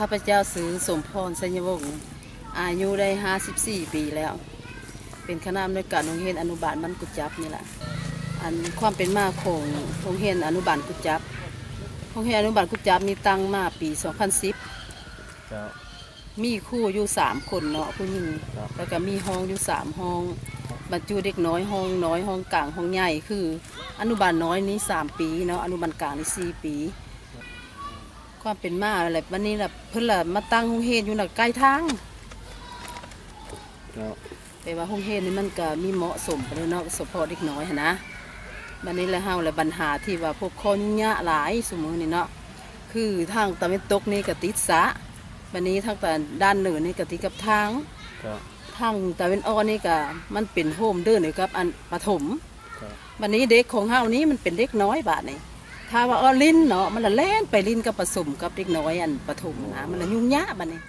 ຂ້າພະເຈົ້າຊື່ ສົມພອນ ໄຊຍະວົງ ອາຍຸໄດ້ຫ້າສິບສີ່ປີແລ້ວ ເປັນຄະນະອຳນວຍການໂຮງຮຽນອະນຸບານບ້ານກຸຈັບນີ້ລະ. ອັນຄວາມເປັນມາຂອງໂຮງຮຽນອະນຸບານກຸຈັບ, ໂຮງຮຽນອະນຸບານກຸຈັບນີ້ຕັ້ງມາປີສອງພັນສິບ ເຈົ້າ ມີຄູຢູ່ສາມຄົນເນາະ ຜູ້ຍິງ ເຈົ້າ ແລ້ວກະມີຮອງຢູ່ສາມຮອງ ບັນຈຸເດັກນ້ອຍ ຮອງນ້ອຍ ຮອງກາງ ຮອງໃຫຍ່ ຄືອະນຸບານນ້ອຍນີ້ສາມປີເນາະ ອະນຸບານກາງນີ້ສີ່ປີ. ຄວາມເປັນມາແຫຼະ ບັດນີ້ລະເພິ່ນລະມາຕັ້ງໂຮງຮຽນຢູ່ນະ ໃກ້ທາງ ເຈົ້າ ແຕ່ວ່າໂຮງຮຽນນີ້ມັນກະມີເໝາະສົມປານໃດເນາະ ສະເພາະເດັກນ້ອຍຫັ້ນນະ. ບັດນີ້ລະເຮົາລະບັນຫາທີ່ວ່າພົບຂໍ້ຫຍຸ້ງຍາກຫຼາຍຊຸມື້ນີ້ເນາະ ຄືທາງຕາເວັນຕົກນີ້ກະຕິດສະ ບັດນີ້ທາງດ້ານເໜືອນີ້ກະຕິດກັບທາງ ເຈົ້າ ທາງຕາເວັນອອກນີ້ກະມັນເປັນໂຮມເດີນຢູ່ກັບອັນປະຖົມ ເຈົ້າ ບັດນີ້ເດັກຂອງເຮົານີ້ມັນເປັນເດັກນ້ອຍບາດນີ້ ຖ້າວ່າເອົາຫຼິ້ນເນາະ ມັນລະແລ່ນໄປຫຼິ້ນກັບປະສົມກັບເດັກນ້ອຍອັນປະຖົມຫັ້ນນະ ມັນລະຫຍຸ້ງຍາກບາດນີ້.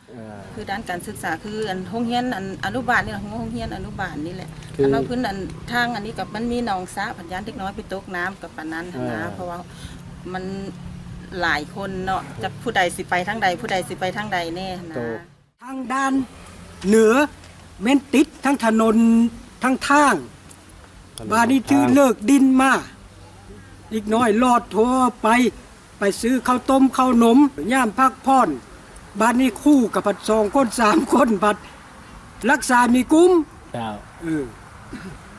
ເອີ ຄືດ້ານການສຶກສາ ຄືອັນໂຮງຮຽນອັນອະນຸບານນີ້ລະ ໂຮງຮຽນອະນຸບານນີ້ແຫຼະ ຄື ຄັນວ່າພື້ນອັນທາງອັນນີ້ກະມັນມີໜອງສະ ພັດຢ້ານເດັກນ້ອຍໄປຕົກນ້ຳກັບປານນັ້ນຫັ້ນນະ ເອີ ເພາະວ່າມັນຫຼາຍຄົນເນາະ ຈັກຜູ້ໃດຊິໄປທາງໃດ ຜູ້ໃດຊິໄປທາງໃດແນ່ຫັ້ນນະ. ທາງດ້ານເໜືອແມ່ນຕິດທັງຖະໜົນທັງທາງ ບາດນີ້ຖືເລີກດິນມາ ເດັກນ້ອຍລອດໂທໄປ ໄປຊື້ເຂົ້າຕົ້ມເຂົ້າໜົມ ຍາມພັກຜ່ອນ ບາດນີ້ຄູກະພັດສອງຄົນສາມຄົນ ບັດລັກສາມີກຸ່ມ ເຈົ້າ ເອີ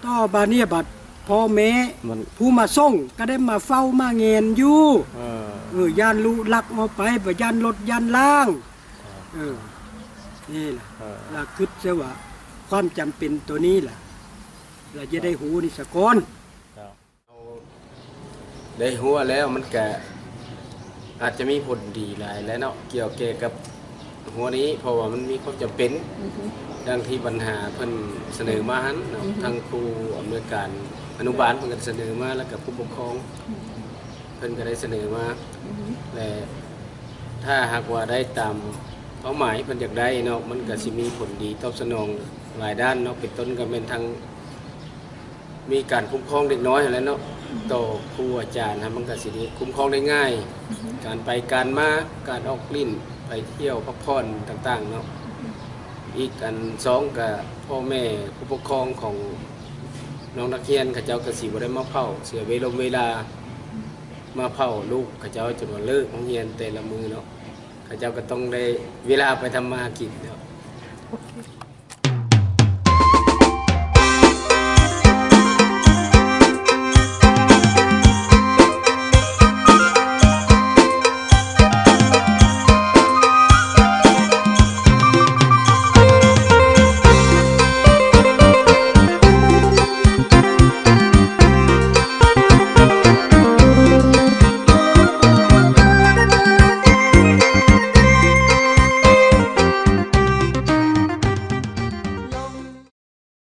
ຕໍ່ບາດນີ້ບັດພໍ່ແມ່ ມັນ ຜູ້ມາສົ່ງກະໄດ້ມາເຝົ້າມາແງນຢູ່ ເອີ ເອີ ຢ້ານລູກລັກເອົາໄປ ບໍ່ຢ້ານລົດຢ້ານລາງ ເອີ ນີ້ລະ ເອີ ລະຄິດຊະວ່າຄວາມຈຳເປັນໂຕນີ້ລະ ລະຈະໄດ້ຮູ້ນີ້ສະກ່ອນ. ເຈົ້າ ໄດ້ຮູ້ແລ້ວມັນກະອາດຈະມີຜົນດີຫຼາຍແຫຼະເນາະ ກ່ຽວແກ່ກັບຫົວນີ້ ເພາະວ່າມັນມີຄວາມຈຳເປັນ ອືຮຶ ດັ່ງທີ່ບັນຫາເພິ່ນສະເໜີມາຫັ້ນເນາະ ອືຮຶ ທັງຄູອຳນວຍການອະນຸບານເພິ່ນກະສະເໜີມາ ແລ້ວກະຜູ້ປົກຄອງ ອືຮຶ ເພິ່ນກະໄດ້ສະເໜີມາ ອືຮຶ ແລະ ຖ້າຫາກວ່າໄດ້ຕາມເປົ້າໝາຍເພິ່ນຢາກໄດ້ເນາະ ມັນກະຊິມີຜົນດີຕອບສະໜອງຫຼາຍດ້ານເນາະ ເປັນຕົ້ນກະແມ່ນທັງ ມີການຄຸ້ມຄອງເດັກນ້ອຍຫັ້ນແຫຼະເນາະ ອືຮຶ ຕໍ່ຄູອາຈານຫັ້ນ ມັນກະຊິໄດ້ຄຸ້ມຄອງໄດ້ງ່າຍ ອືຮຶ ການໄປການມາ ການອອກຫຼິ້ນ ໄປທ່ຽວພັກຜ່ອນຕ່າງໆເນາະ ອືຮຶ ອີກອັນສອງກະພໍ່ແມ່ຜູ້ປົກຄອງຂອງນ້ອງນັກຮຽນ ເຂົາເຈົ້າກະຊິບໍ່ໄດ້ມາເຝົ້າ ເສຍເວລົມເວລາ ອືຮຶ ມາເຝົ້າລູກເຂົາເຈົ້າ ຈົນວ່າເລີກໂຮງຮຽນແຕ່ລະມື້ເນາະ ເຂົາເຈົ້າກະຕ້ອງໄດ້ເວລາໄປທຳມາຫາກິນເນາະ.